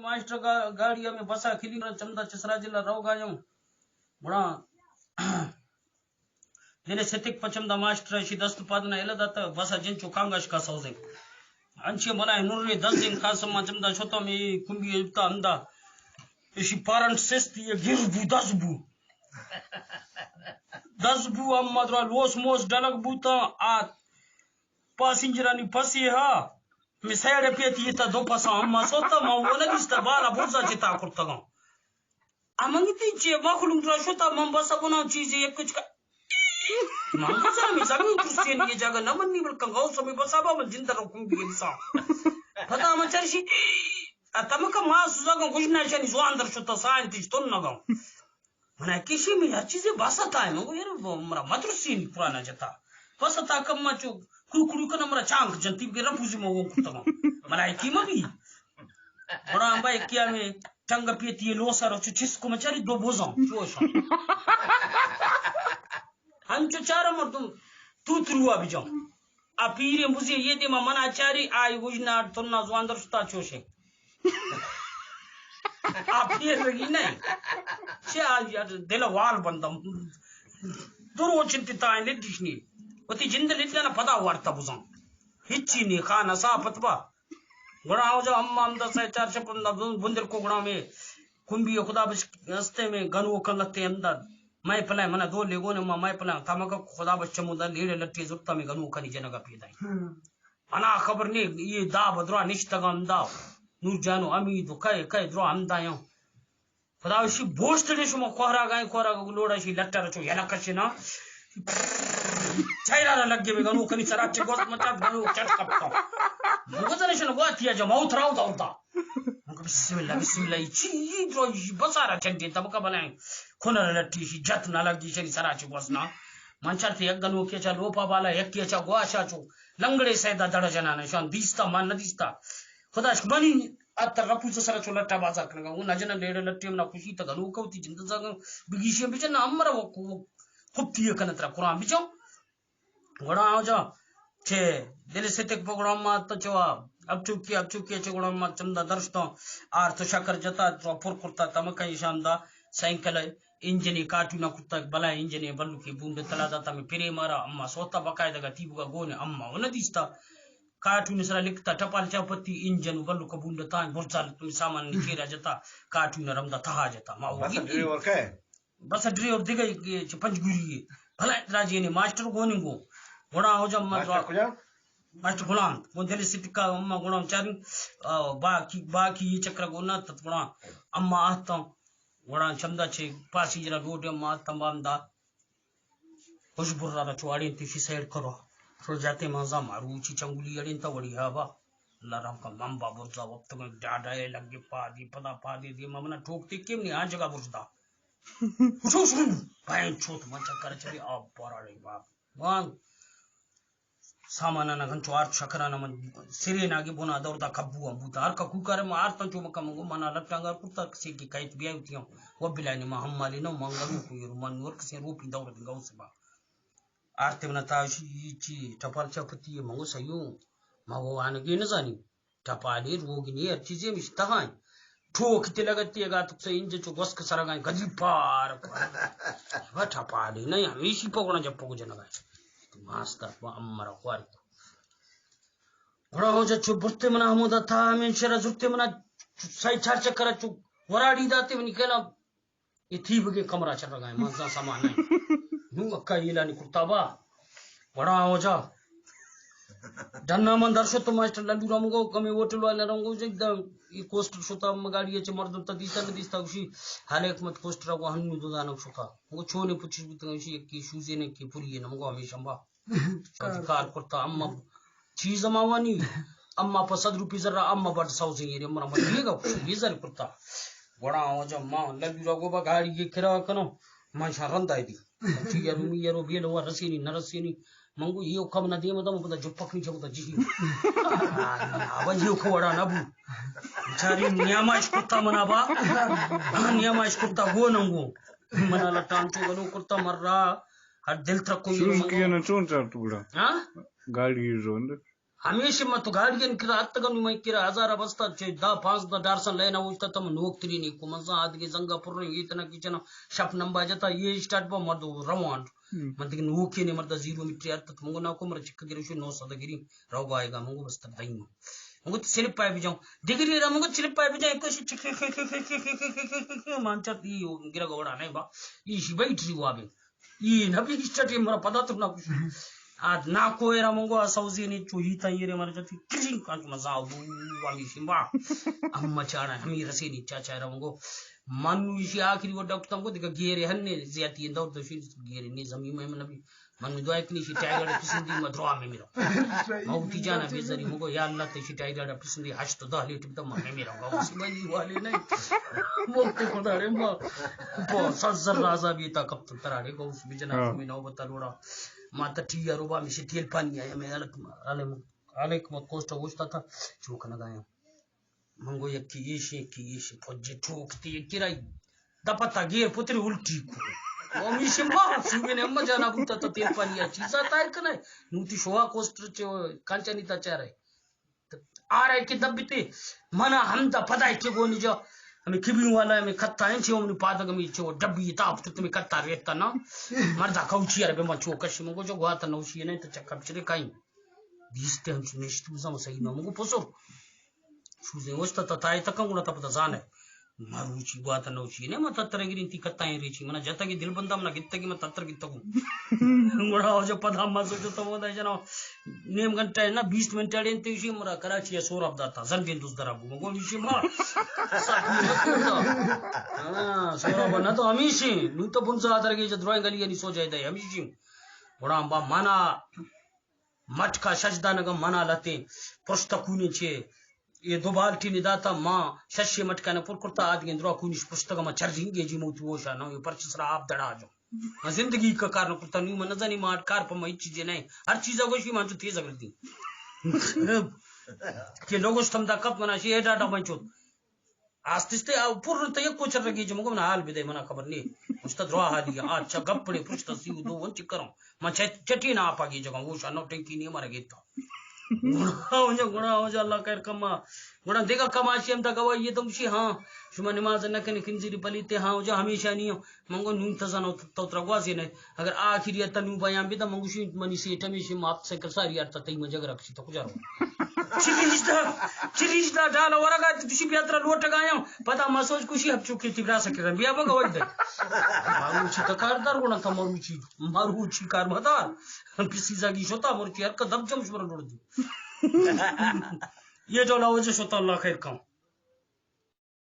ماسٹر گا-، گاڑی ہمیں بسا کلی چمدا چہ سراج اللہ روگا یوں۔ گڑا دل ستک پچم دا ماسٹر اشی دست پاد نہ الہ داتا، بسا جنچو کانگا شکا سوزیں۔ انچے بلائیں نرے دزیں قاسم ما چمدا شتم اے کمبی ابتا ہمدا۔ اشی پارنٹ سست یہ گر بو دز بو۔ دز بو ہم مدرا لوس موس ڈلگ بوتا آ پاسنجرانی پسے ہا۔ می سیڑ پیتی تا دو پسا ہم ما سوتا ما وہ نہ دیستا بالا بوزا چتا کرتگاں۔ امنگتی چے مخلوق را شتا من بس گنا چیزی یک کچھ کا۔ من بس ہمیں زمین ترسین یہ جگہ نہ منی بلکن غوث ہمیں بس ابا من جندر رکم بھی انسان۔ پتا من چرشی اتمک ما سوزا گا گوشنا شانی زوان در شتا سائنٹسٹ تن نگا۔ منا کشی می ہر چیزے بس تا ہے، من گو یار مرا مدرسین پرانا جتا۔ بس تا کم ما چو کڑو کڑو کنا مرا چانک جنتی بگے رپوزی ما وہ کتگا۔ ملائکی ما بھی۔ بڑا ہم با یکی ہمیں ٹنگ پیتی لوسا رو چو چس کو مچاری دو بوزاں چوشاں۔ ہنچو چار مردم تو تروا بجاں۔ آ پیریں بزی یہ دیما منا چاری آئی گوشنا تنا زوان درستا چوشے۔ آ پیر رگی نہیں۔ چے آ یار دل وال بندم۔ دو روچ انتی تائیں لڈیش نی۔ وتی جند لڈانا پدا وارتا بزاں۔ ہچی نی خان اسا پتبا۔ گڑا آؤ جا اما ہمدا سہ چار شپ ہمدا بندر کو گڑا میں کمبی خدا بش ہستے میں گنوکاں لتے ہمدا۔ مئے پلائیں منا دو لیگونے ما مئے پلائیں تمگا خدا بش چمودا لیڑے لٹے زرتا میں گنوکانی جنگا پیدائیں۔ منا خبر نی یہ دا بدرا نشتگا ہمدا۔ نور جانو امید و کئے کئے درا ہمدا یوں۔ خدا وشی بوشتڑے شما کوہرا گائیں، کوہرا لوڑا شی لٹا رچو یلا کشنا۔ چہرہ را لگے بے گنوکانی سرا چے گوست مچا گنوک چٹ کپتا۔ مگو زنے شنو گواتی جا موت راو دا دا۔ مگو بسم اللہ، بسم اللہ، چی درو بسارا چنڈے تبکا بلائیں۔ کھنر لٹی شی جت نہ لگی شنی سرا چے گوست نا۔ من چرتے یک گنوکے چا لوپا بالا، یکی چا گواشا چو۔ لنگڑے سیدا دڑ جنانے شان دیستا من نہ دیستا۔ خدا شمنی ات رپوز سرا چو لٹا بازار کنگا۔ وہ نجن لیڑ لٹے منا خوشی تگا نو کوتی جند زاگا بگیشی بچن امر وہ خپتی کنت را قرآن بچو۔ گڑا آؤ جا چے دل ستک پہ گڑا ما تو چوا اب چوکی اب چوکی چے گڑا ما چمدا درشتوں آر تو شکر جتا تو پر کرتا تمکا ایشان دا سائیکل انجنی کارٹون کرتا بلا انجنی بلو کی بونڈ تلا دا تمہیں پرے مارا اما سوتا بقاعدہ گا تی بگا گونے اما وہ نہ دیستا۔ کارٹون سرا لکھتا ٹپال چاپتی انجن و بلو کبونڈ تاں برزا سامان نی چیرا جتا۔ کارٹون رمدا تہا جتا ما وہ بس ڈرائیور کئے؟ بس ڈرائیور دگہ چ پنجگوری ہے۔ بھلا راجی نے ماسٹر گونی گو گڑا ہو جا ما ماسٹر کجا؟ ماسٹر غلام گون دل سٹکا ما گڑا چاری باقی باقی یہ چکر گونا تت گڑا اما آتا۔ گڑا چمدا چے پاسنجر لوڈ اما آتا بامدا۔ خوش برا را چو اڑین تیشی سیڑ کرو۔ چو جاتے مانزا ماروچی چنگولی اڑین تا وڑی ہا با۔ اللہ رحم کا من با برزا وقت میں ڈاڈا اے لگے پادی پدا پادی دی ممنا ٹوک تے کیم نی آ جگہ برزدا۔ خوش خوش پائن چوت من چکر چلی آب پارا رہی با۔ وان سامانانا گھنچو آرت شکرانا من سریناگی بنا دور دا کبو ہم بوتا۔ ہر کا کوکارے ما آرتن چو مکا منگو منا لٹانگار کرتا کسی کی کایت بیاوتی ہم۔ و بلانی ما ہم مالی نو منگلو کو یرو من نور کسی روپی دور دنگا اسے با۔ آرتے منا تاشی چی ٹپال چاپتی ہے منگو سیو۔ ما وہ آنگی نزانی۔ ٹپالی روگنی ہر چیزی مش تہائیں۔ ٹوک تے لگتی ہے گا تو سے انج چو گوسک سرگائیں گجی پار۔ وہ ٹپالی نہیں ہمیشی پکڑا جب پکو جنگائیں۔ تو ماستا تو امرا خوار کو۔ گڑا ہو جا چو برتے منا ہمودا تھا ہمیں شرا زرتے منا سائی چار چکر چو وراڑی داتے منی کہنا یہ تھی بگے کمرہ چر رگا ہے مزا سامان نہیں۔ نو اکا یہ لانی کرتا با۔ بڑا ہو جا۔ ڈنا من در شتو ماسٹر لڈو رام گو کمے ہوٹل والا رام گو جگ دا یہ کوسٹر شتا مگاڑی چ مردم تا دیستا نہ دیستا گوشی حال حکمت کوسٹر کو ہنو دو دانک شتا۔ وہ چونے پچیس بوتگا گوشی کی شوزے نے کی پوری ہے نمگو ہمیشہ با۔ کار کرتا اما چیز ماوانی اما پہ صد روپی زرا اما بڑ سوزیں یہ مرا مجیے گا یہ زر کرتا۔ گڑا آواز ما لگی را گو با گاڑی یہ کرا کنو۔ ما شان رندا دی۔ چی یارو می یارو بیل ہوا رسینی نہ رسینی۔ منگو یہ کم نہ دیم دم پتا جو پکنی چھ پتا جی۔ آواز یہ کو وڑا نہ بو۔ چاری نیاماش کرتا منا با۔ نیاماش کرتا گو ننگو۔ منا لٹان چو گلو کرتا مر را۔ ہر دل ترکو یہ شوز منگو۔ کیا نہ چون چار ٹکڑا۔ ہاں؟ گاڑی روند۔ ہمیشہ من تو گاڑی ان کرا اتگا نو، من کرا ہزار بستا چہ دہ پانزدہ ڈارسن لائن اوشتا تم نوک تری نی کو من زان آدگے زنگا پر رہی اتنا کچنا شپ نمبا جتا یہ اسٹارٹ با مردو روان۔ ہم۔ من دیگه نوکی نے مردا زیرو میٹر ات تم گو نا کو مر چک گرو شو نو سد گری رو گائے گا من گو بس تب دائی من گو سلپ پائے بجاؤں۔ دگری را من گو سلپ پائے بجاؤں، ایک چک مانچا تی گرا گوڑا نہیں با۔ ایشی بیٹری وابے۔ ای نبی اسٹارٹ مر پدا تو نہ کچھ۔ آ ناکو ء را من گو آ سوزی نی چوہی تا یہ رے مر جتی کرین کانچ مزا بو۔ وامی شمبا۔ اما چاڑا ہمی رسی نی چاچا را من گو من نو ایشی آخری وڈا کتم گو دیگه گیرے ہن نے زیاتی اندور دوشی گیرے نی زمین میں نبی۔ من دعا کنی شی ٹائیگر پسندی مدروا میں میرا۔ موتی جانا بے زری من گو یا اللہ تے شی ٹائیگر پسندی ہشت دہ لیٹ بتا میں میرا گو اسی بنی والے نہیں۔ موتی خدا رے ما۔ بو سزر رازا بیتا کپتن تراڑے گو اس بجنا ہاں۔ میں نوبت لوڑا۔ ما تا ٹی آر او با مشی تیل پانی آیا میں الک الم الک ما کوسٹ گوشتا تھا۔ چوک نہ گایا۔ من گو یکی ایشی، یکی ایشی، پجے ٹوک تی یکی رائی۔ دپتا گیر پتری الٹی کو۔ او میشی ما سوبی نے اما جانا بوتا تا تیل پانی آ چیزا تائر کنے۔ نو تی شوا کوسٹر چے کانچانی تا چارے۔ آ رہے کہ دبتے منا ہم دا پدا کہ گونی جا۔ ہمیں کبھی والا ہمیں کتا ہیں چے ہمیں پادگ ہمیں چے ڈبی تا اپ تو تمہیں کتا رہتا نا۔ مردا کوچی ار بے من چو کشی من گو جو گواتا نوشی نہیں تو چکا بچرے کائیں۔ دیستے ہم نشت بزاں صحیح نہ من گو پسر۔ شوزیں اوشتا تا تائے تکاں گڑا تا پدا زانئے۔ مروچی گوات نوچی نے من تتر گرین تی کتائیں ریچی منا جتگی دل بندہ منا گتگی من تتر گتگوں۔ گڑا ہو جو پدا ما سوچو تو مودا جنا نیم گھنٹہ ہے نا بیست منٹ اڑین تیشی مرا کراچی ہے سوراب داتا زنگین دوست درا بو گو ویشی ما۔ ہاں، سوراب نہ تو ہمیشی نو تو بنزا درگی جو درائیں گلی یعنی سو جائے دے ہمیشی۔ گڑا با منا مٹکا شش دانگا منا لتیں پرشتہ کونیں چے۔ اے دو بالٹی نے داتا ما ششے مٹکا نہ پر کرتا آدگیں درا کونیش پرشتگا ما چرینگے جی موتی ہوشا نہ اے پرچ سرا آپ دڑا جو۔ ما زندگی کا کار نہ کرتا نو من نزانی ما کار پہ ما ہیچ چیزے نہیں۔ ہر چیزا گوشی ما جو تیز اگر دی۔ کہ لوگوش تم دا کپ منا شی اے ڈاڈا بنچو۔ آستستے آ پر تو یک کوچر رگی جو مگو منا حال بدے منا خبر نہیں۔ مشتا درا حالی آ چا گپڑے پرشتا سی دو ون چکروں۔ ما چ-، چٹی نا آپا گی جگہ وہ شانو ٹینکی نہیں مارا گیتا۔ گڑا ہو جا، گڑا ہو جا، اللہ خیر کما۔ گڑا دیگا کماشی ہم دا گواہی یہ تم شی ہاں۔ شما نماز نہ کنے کنزیری پلیتے ہاں ہو جا ہمیشہ نہیں ہو۔ من گو نون تزانو تو ترا گوازی نہ۔ اگر آخری ات نو بیان بیتا من گوشی منی سیٹ ہمیشی مات سائیکل ساری ارتا تئی من جگر اکسی تو کجا رو۔ چریش دا، چریش دا ڈالا ورگا تو کسی بیاترا لوٹ گایا۔ پدا ما سوچ کشی اب چوکی تبرا سکرن بیا بگا وجدے۔ مروچی تو کار دار گونا تا مروچی، مروچی کار مدار۔ پسی زاگی شتا مروچی ہر کا دب جم شمر لوڑ دی۔ یہ ڈولا وجہ شتا اللہ خیر کام۔